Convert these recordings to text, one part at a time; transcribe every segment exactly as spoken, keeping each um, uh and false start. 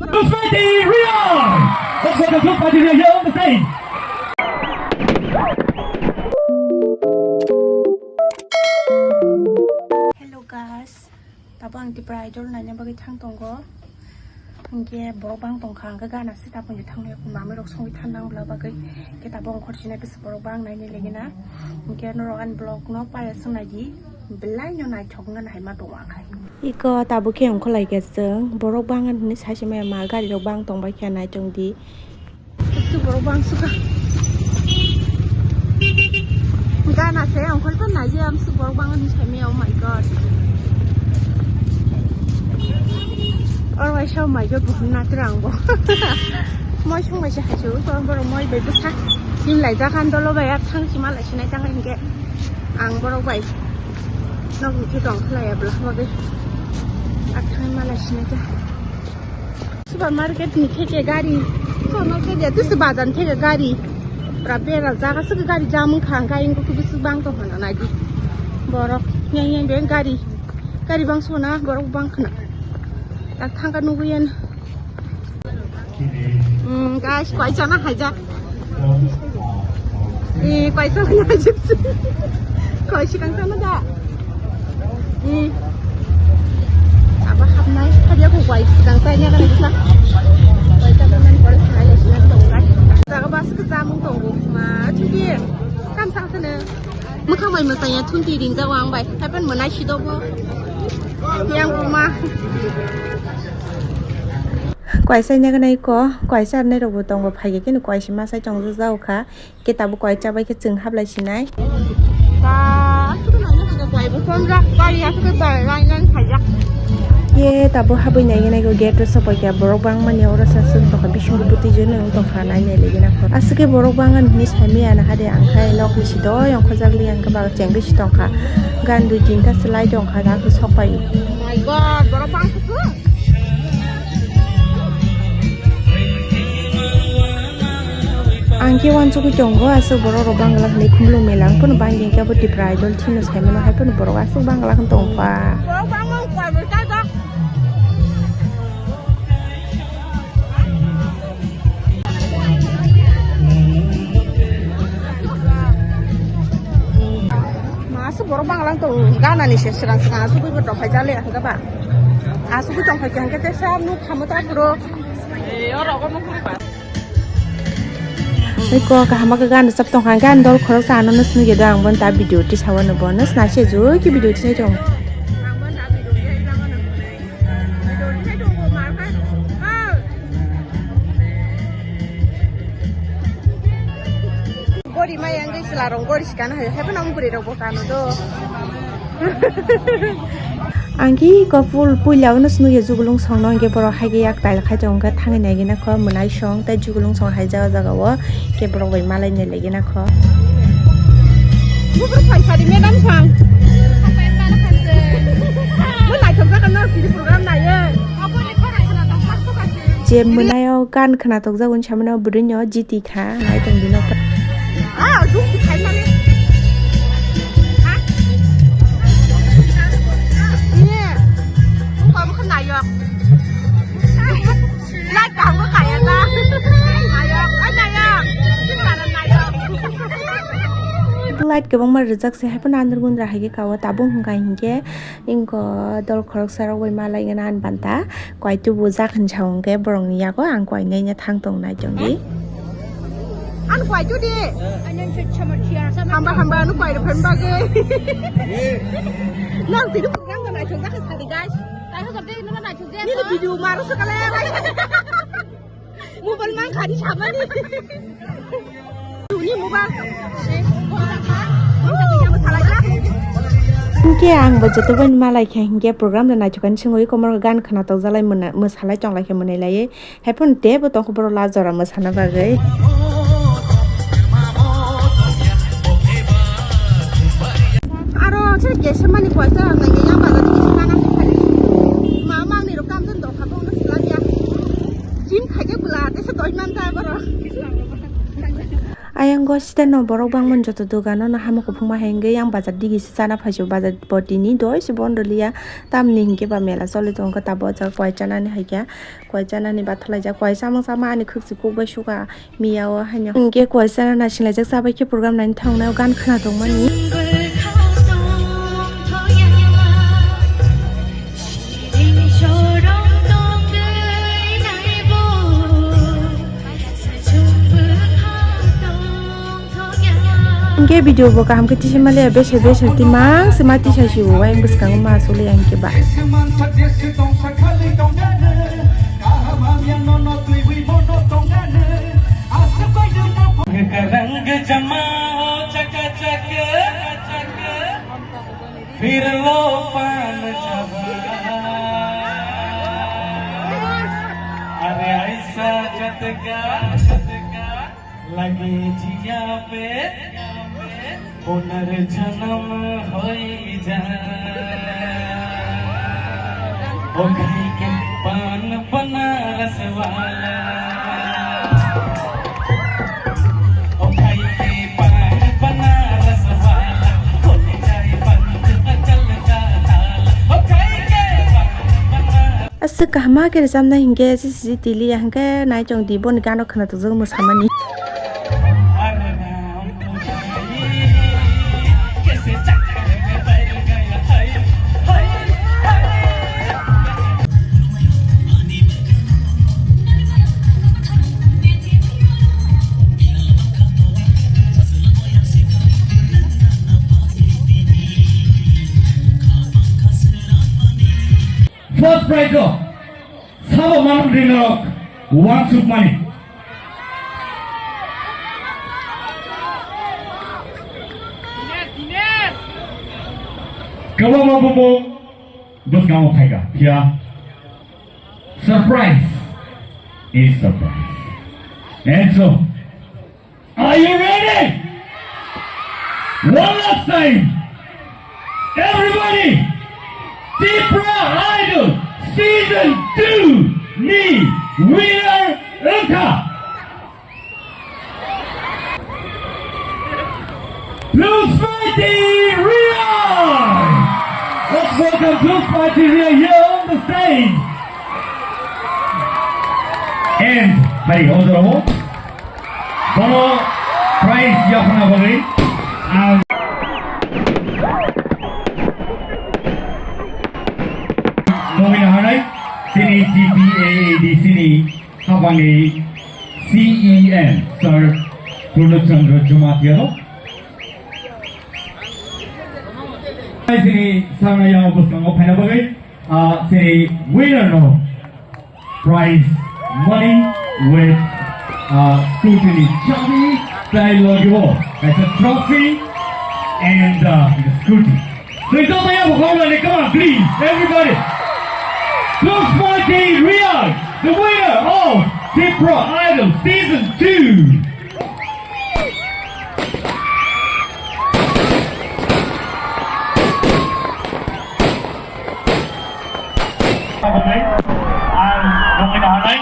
Society Real! Let's go to Blue Party Real, yo, the same. Hello guys, tabo ang Tipra Idol naina bagwi thang tongo. Hingke borok bang tongkha, hingke gana se tabo hingke thangwi mamwi rok songwi than nang bla bagwi. Hingke tabo ang khorchina kisa borok bang naina legena. Hingke norok ani vlog no paya song naidi, belai no naithok wngna hai ma tongo akhai. Iko tabuk khe ongkholai khe chwng borok bang hinwi sasimaya ma gari rok bang tongbai khe naitong di. Tabuk borok bang suka. Gana se ongkhol pan naji am su borok bang hinwi saimaya, oh my god. Oro waisa, oh my god, buhum na tirang bo. Moi song bai se haisu, borok moi bai bwsa. Sim lai jaga dolo bai, ah, thang sima lai sinai tang hinkhe. Ang borok bai nok ni thek tong khlai ya bwla bagwi. Athang ma lai sinai ta. Supermarket ni theke gari. Supermarket ya tu se bazar ni theke gari. Pura bera jaga se gari jam wngkha, ang kha, ang khe bisi bang tong khna naidi. Borok yang yang beng gari. Gari bang sona borok bang khna. Tak thangka nugui yan. Hmm, guys, koi chana haijak. Eh, koi chana haijak. Koi sikang chana da. Hmm. Aba hapnai, kaya ko koi sikang chana kana bisa. Koi chana nan koi chana ya sikang chana. Jaga bas ke jamung tongo. Ma, chuki. Kam sang sana. Mwkhang bai mwchang ya thunti ringjak ang bai. Haipan mwnai sido bo. Yang buma. Kwaisa nyagnai ko, kwaisa arnai rok bo tongo, phaikhe keno kwaisa masai tongjak kha. Khe tabuk kwaisa bai khe chwng hablai sinai. Ba, aswk nang nang khe kwai bo chonjak, kwai aswk bai line line khaijak. Ye tabuk habwi nai nai ko gate o sopai kha, borok bangmani oro sa swng tongkha, bisingo bwtwi jwnwi wng tongkha, nai nai lagi na kho. Aswk khe borok bang ani hinwi saimaya na hade, ang khai nok ni sidoi ongkhorjak li ang khe ba chengri si tongkha. Gan dui tinta se light ongkha, da khe sok pai. My God, borok bang khe. Ang khe uansugui tongo, aswk borok rok bangla hinwi khumlung mela wng phano bangya khe abo Tipra Idol chini saimano hai phano borok aswk bangla wng tong pha. Ma aswk borok bangla wng tong, ganani se swkang swkang aswk bai bo tongphai jale hwnkhe ba. Aswk tongphai khe hwnkhe tesa nuk khamwi ta phuru. Eko kaham khe gan rwchap tongkha, gan dol khoroksa ano nw swnwi do, ang bono ta video tisao no bono swnai se joi khe video tisai tong. Gori maya wngwi chwla rok gori sikana hai, hai phano bwrwi rok bo kano do. Ang khe kopul puila o no swnwi ya jugulung song no, hwnkhe borok hai khe yak tail khai tongo, hwnkhe thangwi nai gina kho mwnai song tei jugulung song hai jaga jaga o khe borok bai malai nai lai gina kho. Buphuru phai sadi madam sang. Mo naithok jaga no sidi program naiye. Je mwnai o gan khna tokjago hinwi samano bwrwino jiti kha, nai tong dino. Ah, duk khai mani. Ha? Ye. Kom kha nayok. Light kaham kha kaya ta. Nayok, oi nayok. Sing mana nayok. Light kwbangma rijak se, hai phano andur gundra hai khe kao, tabuk hwnkha hinkhe. Inko dol khoroksa rok bai malai gana ani banta. Kwai tubu jak hinwi sa hwnkhe borokni yago ang kwai naina thang tong nai tong di. Ani kwai tu di. Hamba hamba ani kwai rok phan bagwi. Nang tini program da naithok jak sa di guys. Nini video maro sakale. Mobile mang khani sabani. Tuni mobile. Hingke ang bo joto bai malai khe hingke program rok naithok ani sengwi komor gan khna tokjalai mona, mwsalai tonglai khe mwnai laiwi. Hai phano tebo tongkho borok lajora mwsana bagwi. Aro chwng kesa mani koisa rok nangya yang bazar ni kisa nana kisa. Ma mangni rok kam don dok kha bong no sila ya. Ayang go site no borok bangmani joto dogano no hamo kuphungma hai hwnkhe yang bazar digi se chana phaisio, bazar bo tini doi se bondo liya, tamni hinkhe ba mela choli tongo, tabo o jaga kwai chanani hai khe kwai chanani bathalaijak, kwai chamang chama ani khwk se kuk bai suka miya o haino hinkhe kwai chana naisinglaijak, chabai khe program naini thangnai o gan khna tongmani. Hingke video bo kaham khe tisi male bese bese timang sema tisa si o ayang bwskango ma sole yang khe ba. फिर लो पान जहां। अरे ऐसा झटका, झटका लगे जिया पे, पुनर्जन्म होई जा। ओ खाई के पान बनारस वाला। Aswk kaham ma khe rwchapnai hinkhe, sisi tiliya hinkhe naichong di boni gano khwna tongjakgo mwsamani. First prize o sabo manuk rinok wansuk mani. Kwbangma bumung bwskango phaikha, phiya surprise is surprise. And so, are you ready? One last time, everybody, Tipra Idol Season two ni winner wngkha Blue Spicy Real! Let's welcome Blue Spicy Real here on the stage. And, hai, o jorao bono prize yaphana bagwi ang nugwi naharnai chini T P A A D C ni hapangni C E M, Sir Purno Chandra Jamatia no. Chini samna yang bwskango phaina bagwi, ah, chini winner no prize money with, ah, scooty ni chabi, tai logi o kaisa trophy and, ah, scooty. Please don't be overwhelmed, come on, please, everybody. Blue Spicy Real, the winner of Tipra Idol Season two. Ang nungwi naharnai.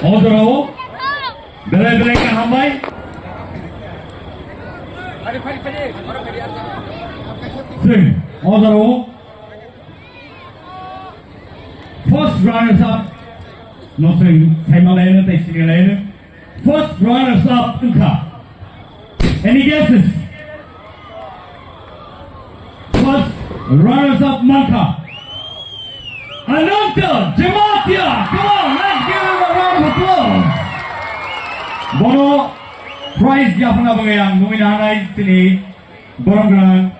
O jorao belai belai kaham bai. Chwng o jorao first runners up no chwng saima laino tei sini laino. First runners up wngkha. Any guesses? First runners up mankha Ananta Jamatia. Come on, let's give him a round of applause. Bono prize yaphana bagwi ang nungwi naharnai chini borom gwnang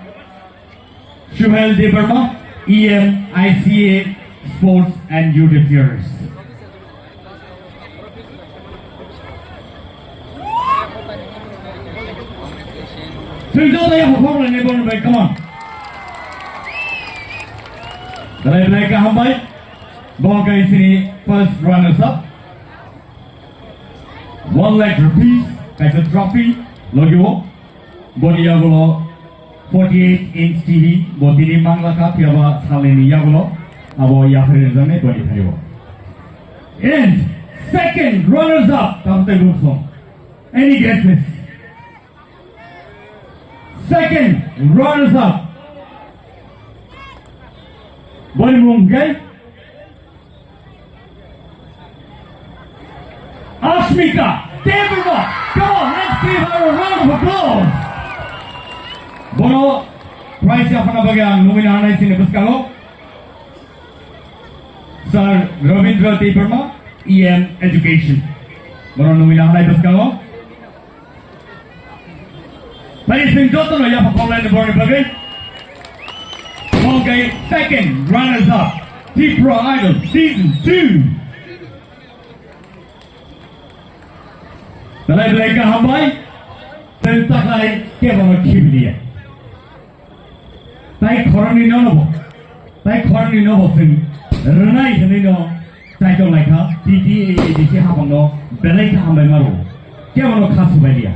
Suhel Debbarma, E M I C A, Sports and Youth Affairs. Chwng joto ya hukhok lai ni bono bai, come on. Belai belai kaham bai. Bo khe chini first runners up. One lakh rupees kaisa trophy logi o. Boni yagulo forty-eight inch T V bo tini mangla kha, phiya ba salni yagulo abo yaphari rijani boni thani bo. And second runners up, Tamtai Group song. Any guesses? Second runners up. Boni mung khe Asmika Debbarma. Come on, let's give her a round of applause. Bono prize yaphana bagwi ang nugwi nahanai chini bwskango Sir Ravindra Debbarma, E M Education. Bono nugwi nahanai bwskango. Tei chwng jotono yapha khaulai ni borni bagwi. Bo khe second runners up Tipra Idol Season two. Belai belai kaham bai. Chwng taklai kebono khibilia. Tai khoroknwi no nobo, tai khoroknwi nobo chwng rwnai hwnwi no chaitok laikha, T T A A D C hapang no belai khe hambai maro, kebono kha subai liya.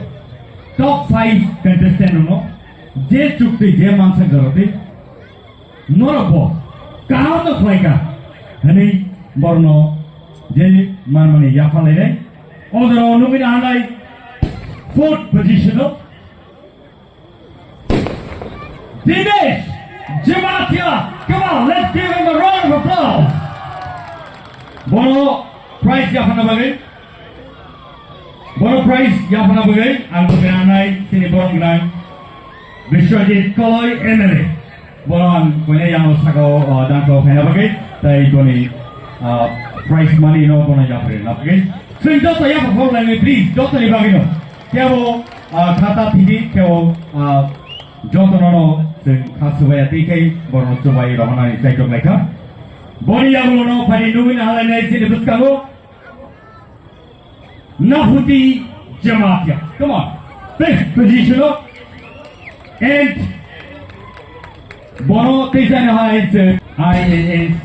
Top five contestant no je chukti je mansak joroti norok bo kaham no khlaika hwnwi borno je manmani yapha lainai. O jorao nugwi nahanai fourth position o Dinesh Jamatia, come on, let's give him a round of applause. Bono prize yaphana bagwi, bono prize yaphana bagwi ang tukenanai chini borok gwnang Biswajit Koloi M L A. Bono ang koine yang saka o, uh, dance o khaina bagwi, tai boni, uh, prize money no bono yapri na bagwi. Chwng joto yapha khok laini, please, joto ni bagwi no. Kebo, ah, khata thidi, kebo, ah, jotono no chwng kha subaya tei khai borno chubai rohonani chaitok laikha. Boni yagulo no phani nugwi nahalai nai chini bwskango Nahuti Jamatia. Come on. Fifth position o. And bono teisa no hai se I A S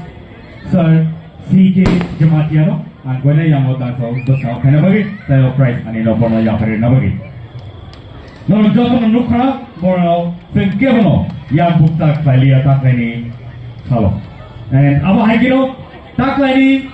sir C K Jamatia no. Ang koine yang o dance o bwskango khaina bagwi, tei o prize ani no bono yapharwi na bagwi. Nono jotono nukha, bono chwng kebono yang bukcha khlailiya taklaini salo. And abo hai kino taklaini